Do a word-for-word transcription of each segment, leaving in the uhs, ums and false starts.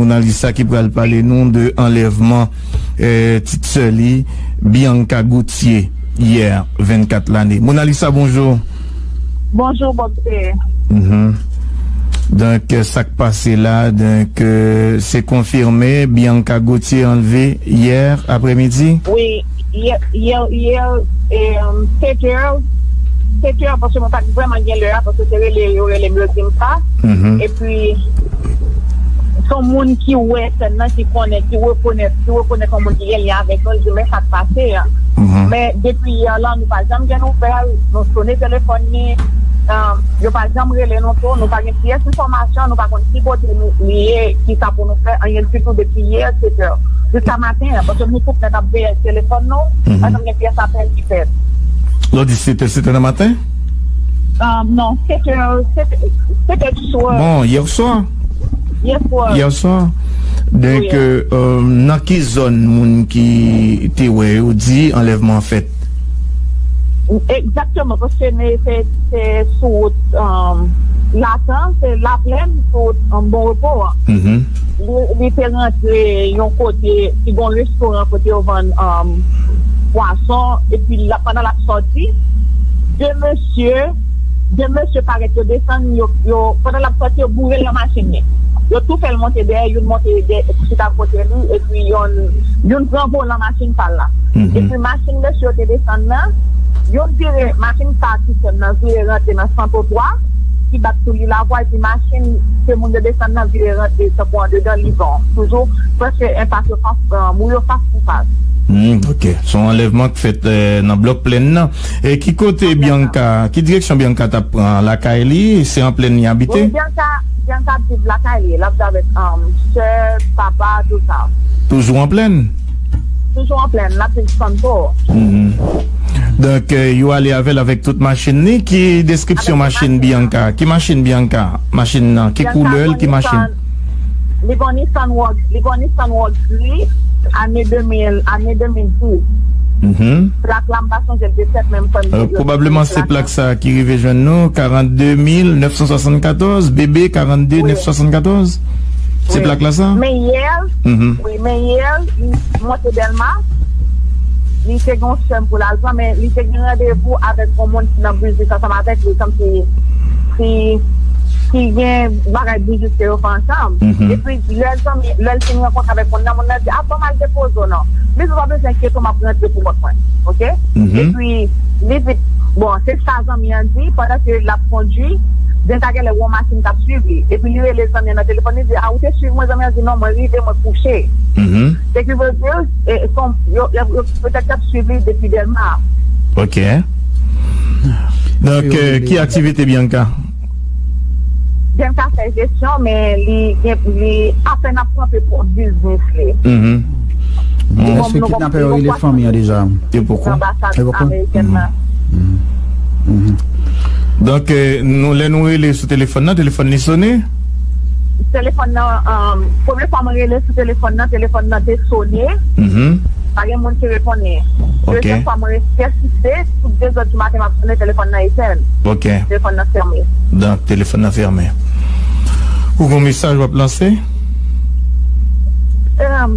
Monalisa ki pral pale nou de anlèvman eh, tit sè li, Bianca Gauthier, yè, vennkat lane. Monalisa, bonjou. Bonjou, Bob P. Mhm. Donk, eh, sa k pase la, donk, eh, se konfime, Bianca Gauthier anlve yè aprèmidi? Wi, yè, yè, yè, eh, sèt è, sèt è, paske mwen pa t vrèman gen lè a, paske se rele, yo rele m, yo di m sa. Mhm. Epi, se yon moun ki wè sèn nan, ki konnen, ki rekonèt, ki rekonèt yon moun ki gen lyen avèk nou, li di, "Men sa k pase an." Mhm. Men depi yè lan, nou pa janm gen nouvèl, nou sone telefòn li, um, yo pa janm rele nou tou, nou pa gen pyès enfòmasyon, nou pa konn ki kote nou, li ye, ki sa pou nou fè, anyen ditou depi yè, sèt è. Jiska maten an, paske nou tout nèt ap veye telefòn nou, mhm, pa janm gen pyès apèl ki fèt. Lè w di sèt è, sèt è nan maten? Um, non, sèt è, sèt è, sèt è di swa. Bon, yè swa. Yè swa. Yè swa. Donk, wi, euh, nan ki zòn moun ki te wè yo di anlèvman an fèt? Egzakteman, paske ne, se, se sou wout, um, Latan, se Laplèn, sou wout, um, Bon Repo an. Mhm. Li, li te rantre yon kote, ki gon restoran kote yo vann, um, pwason, epi la, pandan l ap sòti, de mesye, de mesye parèt yo desann, yo, yo, pandan l ap sòti, yo boure l nan machin li. Yo tou fè l monte dèyè, youn monte dèyè, chita kote li, epi youn, youn pran volan machin pa l la. Mhm. Epi machin mesye yo te desann nan, youn vire, machin sa ki sèn nan vire rantre nan Santo twa, ki bat sou li lavwa, epi machin ke moun yo desann nan vire rantre tankou andedan Livon. Toujou, prèske enpas yo fas, euh, mou yo fas pou fas. Hmm, ok. Se yon anlèvman k fèt, eh, nan blòk Plèn nan. E ki kote Bianca, ki direksyon Bianca t ap pran? Lakay li, se an Plèn li abite? Wi, Bianca, Bianca ap viv lakay li. L ap viv avèk, um, sè, papa, tout sa. Toujou an Plèn? Toujou an Plèn. L ap viv Santo. Mhm. Donk, eh, yo ale avè l avèk tout machin li. Ki deskripsyon machin Bianca? Ki machin Bianca? Machin nan? Ki koulè l? Ki machin? Li gon Nissan Rogue, li gon Nissan Rogue gri, ane de mil, ane de mil dis. Mhm. Plak la, m pa sonje l de tèt, men m kwè m te... Euh, pwobableman se plak sa ki rive jwenn nou, karannde mil nèf san swasannkatòz, B B karannde nèf san swasannkatòz. Se plak la sa? Men yè, mhm, wi, men yè, li monte Dèlma, li te gen yon sèm pou l al pran, men li te gen randevou avèk yon moun ki nan biznis ansanm avèk li, kòmsi ki, ki gen bagay biznis ke yo fè ansanm. Mhm. Epi, lè zanmi, lè l fin rankontre avèk moun nan, moun nan di, "A, ban m al depoze w non." Li di, "Ou pa bezwen enkyete w, m ap rantre pou kont mwen." Ok? Mhm. Epi, li di, bon, se sa zanmi an di, pandan ke l ap kondui, Bianca genlè wè yon machin k ap swiv li. Epi, li rele zanmi an nan telefòn, li di, "A, ou te swiv mwen?" Zanmi an di, "Non, mwen rive, mwen kouche." Mhm. Se ki vle di, e, e, kon, yo, yo, yo, petèt y ap swiv li depi Dèlma. Ok. Donk, euh, ki aktivite Bianca? Bianca fè jesyon, men li gen, li apèn ap kanpe pou biznis li. Mhm. Èske kidnapè yo rele fanmi an deja? Yo poko. Anbasad amerikèn nan. Mhm. Mhm. Donk, euh, nou, lè nou rele sou telefòn nan, telefòn li sone? Telefòn nan, um, premye fwa mwen rele sou telefòn nan, telefòn nan te sone. Mhm. Pa gen moun ki reponn li. Ok. Dezyèm fwa mwen pèsiste, tout de zè di maten m ap sone, telefòn nan etèn. Ok. Telefòn nan fèmen. Donk, telefòn nan fèmen. Ou gon mesaj w ap lanse? Em,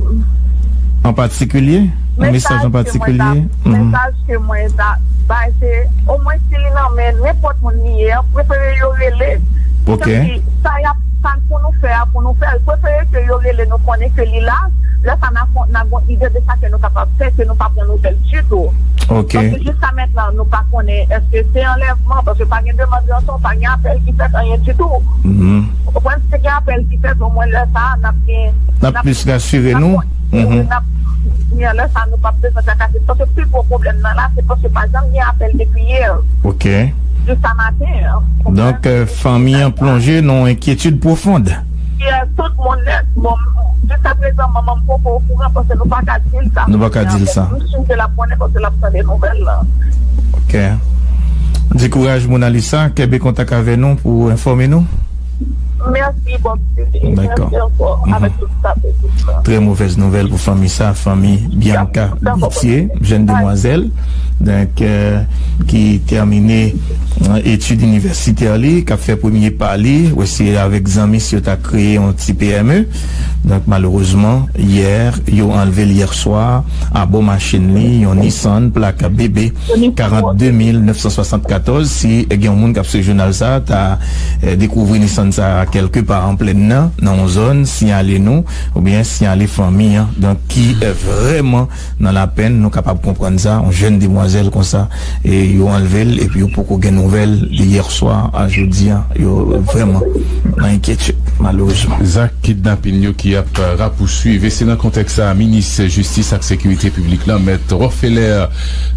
an patikilye? Yon mesaj an patikilye? Mhm. Mesaj ke mwen ta bay, se omwen si li nan men nenpòt moun li ye a, prefere yo rele. Ok. Tanki sa y ap, sa pou nou fè a, pou nou fè l, prefere ke yo rele nou konnen ke li la. Lè sa n a, n a gon ide de sa ke nou kapab fè, ke nou pa pran nouvèl ditou. Ok. Paske jiska mentnan, nou pa konnen èske se anlèvman, paske pa gen demann ranson, pa gen apèl ki fèt, anyen ditou. Mhm. Ou konprann, si te gen apèl ki fèt, omwen lè sa a, n ap gen, n ap plis rasire nou. N ap, mhm, n ap, lè sa a, nou p ap bezwen trakase, paske pi gwo pwoblèm nan la, se paske pa janm gen apèl depi yè. Ok. Jiska maten an. Donk, euh, fanmi an plonje nan enkyetid pwofon. Yè, tout moun nèt. Bon, jiska prezan, manman m poko okouran paske nou pa ka di l sa. Nou pa ka di l sa. M siy ke l ap konnen paske l ap tande nouvèl la. Ok. Di kouraj, Monalisa. Kenbe kontak avè nou pou enfòme nou. Mèsi, Bob T V. Dakò. Mèsi ankò, avèk tout staff ekip la. Trè movèz nouvèl pou fanmi sa, fanmi Bianca Bithier, jèn demwazèl, donk, euh, ki tèmine, euh, etid inivèsitè li, k ap fè premye pa li, wè si avèk zanmi si yo ta kreye yon ti P M E. Donk, malerezman, yè, yo anlve l yè swa, abò machin li, yon Nissan, plak B B karannde mil nèf san swasannkatòz. Si, eh, gen yon moun k ap swiv jounal sa, ta, eh, dekouvri Nissan sa kèlke pa an plèn nan, nan yon zòn, siyale nou, oubyen siyale fanmi an. Donk, ki, eh, vrèman nan lapenn, nou kapab konprann sa, yon jèn demwazèl konsa, e yo anlve l, epi yo poko gen nouvèl li yè swa a jodi a. Yo vrèman nan enkyetid, malerezman. Zak kidnapin yo ki ap rapouswiv. E se nan kontèks sa a, minis jistis ak sekirite piblik lan, mèt Rofeler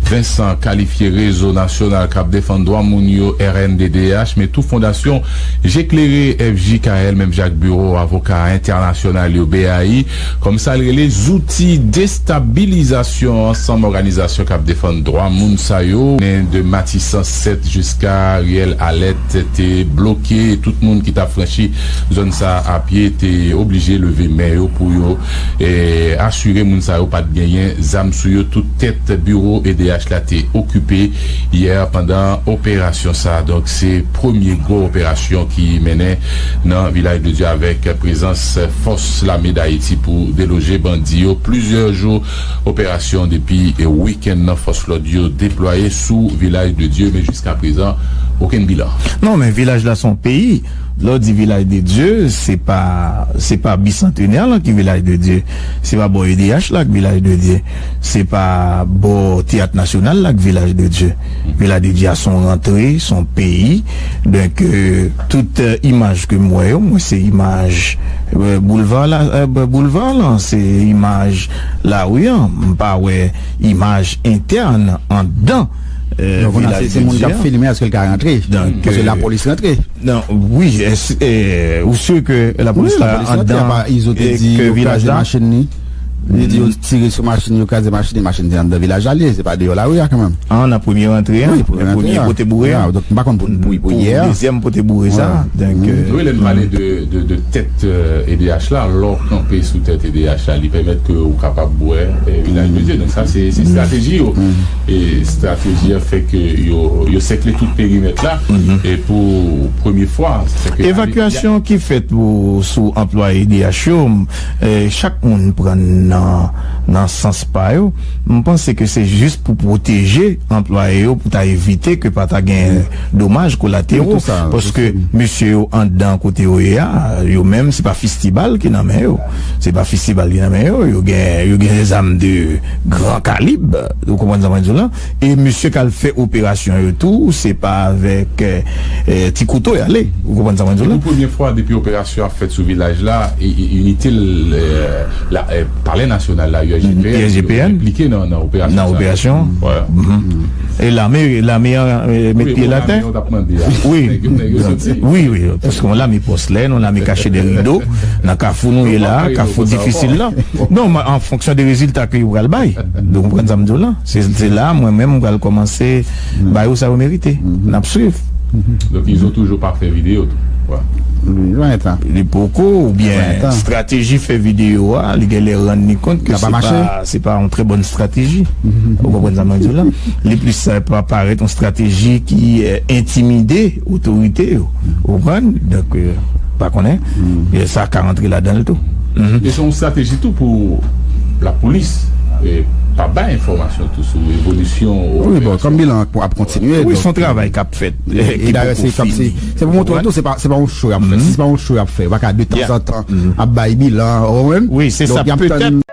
Vincent, kalifye Rezo Nasyonal k ap Defann Dwa Moun yo, R N D D H, men tou Fondasyon Je Klere, F J K L, menm jan ak Biwo Avoka Entènasyonal yo, B A I, kòm sa l rele, zouti destabilizasyon ansanm òganizasyon k ap defann dwa moun sa yo. Men de Matisan sèt jiska riyèl Alèt te bloke, e tout moun ki t ap franchi zòn sa a pye te oblije leve men yo pou yo, eh, asire moun sa yo pa t genyen zam sou yo. Tout tèt biwo E D H la te okipe yè pandan operasyon sa a. Donk, se premye gwo operasyon ki mennen nan Vilaj de Dye avèk prezans fòs lame Dayiti pou deloje bandi yo. Plizyè jou operasyon depi wikenn nan, fòs lòd yo deplwaye sou Vilaj de Dye, men jiska prezan, okenn bilan. Non, men vilaj la se yon peyi. Lè w di Vilaj de Dye, se pa, se pa Bisantenè lan ki Vilaj de Dye. Se pa bò E D H la k Vilaj de Dye. Se pa bò Teyat Nasyonal la k Vilaj de Dye. Vilaj de Dye a se yon rantre, se yon peyi. Donk, euh, tout, euh, imaj ke m wè yo, mwen se imaj, euh, boulva la, euh, boulva lan, se imaj lari an. M pa wè imaj entèn anndan, euh, Vilaj de Dye. Donk, kounye a se, se moun k ap filme, èske l ka rantre? Donk, paske, euh, lapolis rantre. Non, wi, es, eh, ou si ke lapolis la anndan, apa Izo te di yo kraze machin li? Li di yo tire sou machin, yo kraze machin li, machin te anndan vilaj la li ye, se pa deyò lari a kanmenm. An, nan premye rantre a, wi, premye rantre a, premye pote boure a. Donk, m pa konn pou, pou, pou yè a. Dezyèm pote boure sa. Donk, euh, wi, lè n pale de, de, de tèt, euh, E D H la, lè w kanpe sou tèt E D H la, li pèmèt ke ou kapab wè, euh, Vilaj de Dye. Donk, sa, se, se estrateji yo. E estrateji a fè ke yo, yo sèkle tout perimèt la. E pou premye fwa, se ke evakyasyon ki fèt pou, sou anplwaye E D H yo, eh, chak moun pran nan, nan sans pa yo. M panse ke se jis pou pwoteje anplwaye yo, pou ta evite ke pa ta gen domaj kolatero. Paske mesye yo anndan kote yo ye a, yo menm, se pa fistibal ki nan men yo. Se pa fistibal ki nan men yo. Yo gen, yo gen zam de gran kalib. Ou konprann sa mwen di w la? E mesye k al fè operasyon yo tou, se pa avèk, eh, eh, ti kouto y ale. Ou konprann sa mwen di w la? Pou premye fwa depi operasyon ap fèt sou vilaj la, i-, i-, inite l, eh, la, eh, Palè Nasyonal la, U S G P N, U S G P N, yo enplike nan, nan operasyon sa. Nan operasyon. E lame, lame an, eh, met pye l atè. Wi, wi, wi, paske yon lame pòslèn, yon lame kache dèyè rido, nan kafou nou ye la, kafou difisil la. Non, an fonksyon de rezilta ke yo pral bay. Donk, ou konprann sa m di w la? Se, se la, mwen menm, m pral kòmanse ba yo sa yo merite. N ap swiv. Donk, Izo toujou pa fè videyo tou. Li poko, oubyen estrateji fè videyo a, li genlè rann li kont ke se pa, se pa yon trè bòn estrateji. Ou konprann sa mwen di w la? Li plis, eh, pa parèt yon estrateji ki, eh, entimide otorite yo. Ou konprann? Donk, eh, pa konnen. E sa ka rantre ladan l tou. E se yon estrateji tou pou lapolis, eh, pa bay enfòmasyon tou sou evolisyon operasyon. Wi, bon, kòm bilan an ap kontinye, wi, se yon travay k ap fèt, eh, ki poko fini. Se pou montre w tou, se pa, se pa yon show y ap fè. Si se pa yon show y ap fè, yo pa ka de tanzantan ap bay bilan, ou konprann? Wi, se sa, petèt.